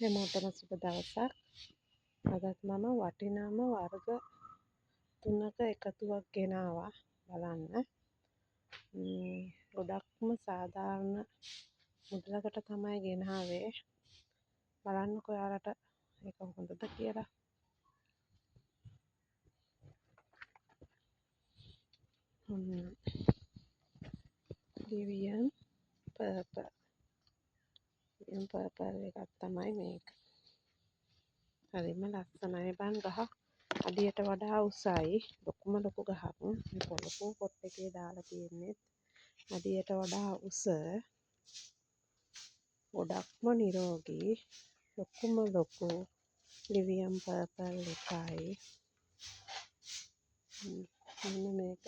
හැමෝටම සුබ දවසක්. අදත් මම වටිනාම වර්ග තුනක එකතුවක් ගෙනාවා බලන්න. ගොඩක්ම සාධාරණ මුදලකට තමයි ගෙනාවේ. බලන්නකෝ ඔයාලට ඒක හොඳද කියලා. ලිවියන් පර්පල්. ලිවියන් පර්පල් එකක් තමයි මේක. හරිම ලස්සනයි බං ගහ. අඩියට වඩා උසයි. ලොකුම ලොකු ගහක්. මේ ලොකු පොට් එකේ දාලා තියෙන්නේ. අඩියට වඩා උස. ගොඩක්ම නිරෝගී. ලොකුම ලොකු ලිවියන් පර්පල් එකයි. මෙන්න මේක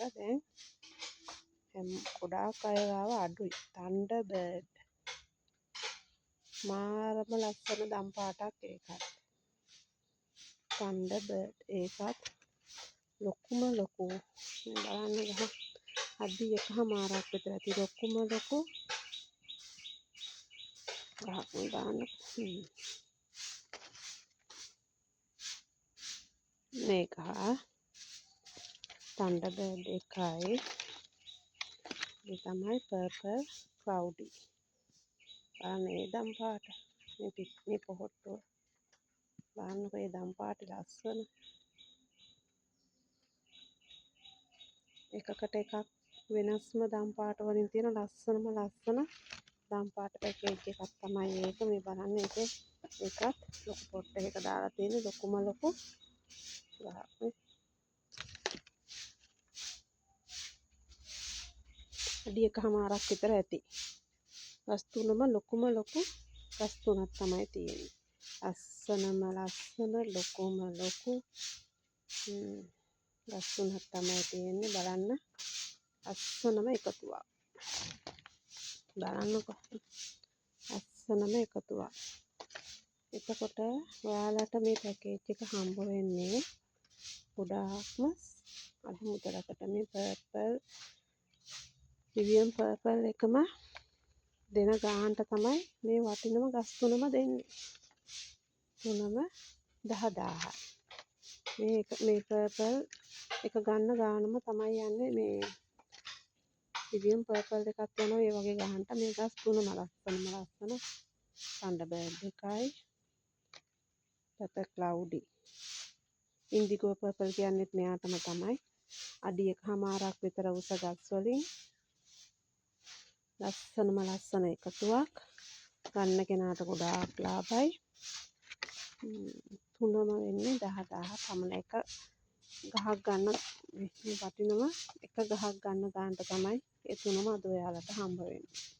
දැන් ගොඩාක් අය ගාව අඩුයි. තන්ඩර් බර්ඩ්. මාරම ලස්සන දම් පාටක් ඒකත්. තන්ඩර් බර්ඩ් ඒකත් ලොකුම ලොකු. මේ බලන්න ගහ අඩි එකහමාරක් විතර ඇති ලොකුම ලොකු ගහක් මේ බලන්න. මේ ගහ තන්ඩර් බර්ඩ් එකයි. මේ තමයි පර්පල් ක්ලවුඩි. බලන්න ඒ දම් පාට. මේ පොහොට්ටුව. බලන්නකෝ ඒ දම් පාට ලස්සන. එකකට එකක් වෙනස්ම දම් පාට වලින් තියෙන ලස්සනම ලස්සන දම් පාට පැකේජ් එකක් තමයි මේක. මේ බලන්න ඒකේ ඒකත් ලොකු පොට් එකක දාලා තියෙන ලොකුම ලොකු ගහක් නේ. අඩි එකහමාරක් විතර ඇති. ගස් තුනම ලොකුම ලොකු ගස් තුනක් තමයි තියෙන්නේ. ලස්සනම ලස්සන ලොකුම ලොකු ගස් තුනක් තමයි තියෙන්නේ. බලන්න ලස්සනම එකතුවක්. බලන්නකෝ ලස්සනම එකතුවක්. එතකොට ඔයාලට මේ පැකේජ් එක හම්බ වෙන්නේ ගොඩාක්ම අඩු මුදලකට. මේ පර්පල් ලිවියන් පර්පල් එකම දෙන ගානට තමයි මේ වටිනම ගස් තුනම දෙන්නේ. තුනම 10,000යි. මේ පර්පල් එක ගන්න ගානම තමයි යන්නේ. මේ ලිවියන් පර්පල් එකක් යනවා ඒ වගේ ගහන්නට. මේ ගස් තුනම ලස්සනම ලස්සන. තන්ඩර් බර්ඩ් එකයි පර්පල් ක්ලවුඩි. ඉන්ඩිගෝ පර්පල් කියන්නේත් මෙයාටම තමයි. අඩි එකහමාරක් විතර උස ගස් වලින් ලස්සනම ලස්සන එකතුවක්. ගන්න කෙනාට ගොඩාක් ලාභයි. තුනම වෙන්නේ 10,000 පමණ. එක ගහක් ගන්න මේ වටිනම එක ගහක් ගන්න ගානට තමයි ඒ තුනම අද ඔයාලට හම්බ වෙන්නේ.